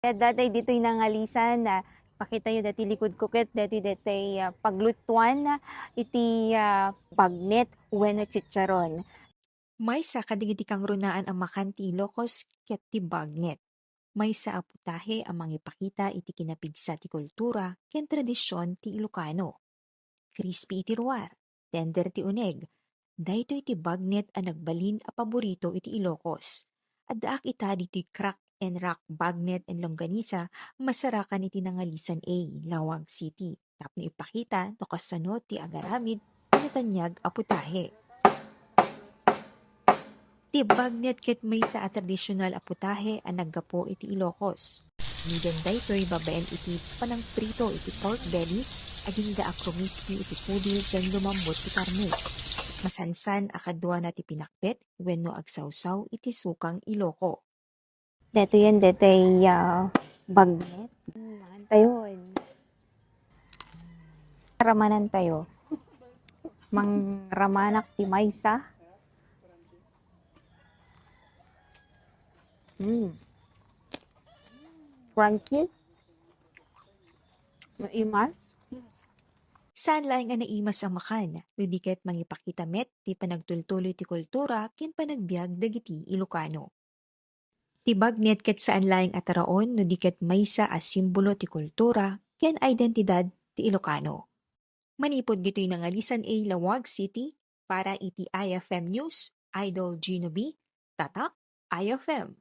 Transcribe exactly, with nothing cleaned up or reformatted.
Ket daytoy ditoy nangalisan, ah, pakitayo daytoy likudko ket daytoy, daytoy, ah, paglutuan iti, ah, bagnet wenno chicharon. Maysa kadagiti kangrunaan a makan ti Ilocos ket ti bagnet. Maysa a putahe a mangipakita iti kinapigsa ti kultura ken tradision ti Ilocano. Crispy iti ruar, tender ti uneg. Daytoy ti bagnet a nagbalin a paborito iti Ilocos. Addaak ita ditoy Crack and Rock Bagnet and Longganisa, masarakan iti Nangalisan A, Laoag City, tapno ipakita no kasano ti agaramid ti nataniag a putahe. Ti bagnet ket maysa a tradisional a putahe a naggapu iti Ilocos. Iniden daytoy babaen iti panangprito iti pork belly, agingga a krumispi iti pudil ken lumambot ti karne. Masansan a kaduana ti pinakbet wenno agsawsaw iti sukang Iloco. Daytoyen, daytoy, ah, bagnet. Mangan tayon. Ramanan tayo. Mangramanak ti maysa. Mm. Crunchy. Maimas. Saan laeng a naimas a makan, no di ket mangipakita met ti panagtultuloy ti kultura ken panagbiag dagiti Ilocano. Ti bagnet ket saan laeng a taraon no di ket maysa a simbolo ti kultura ken identidad ti Ilocano. Manipud ditoy Nangalisan A, Laoag City, para iti I F M News, Idol Gino B, Tatak I F M.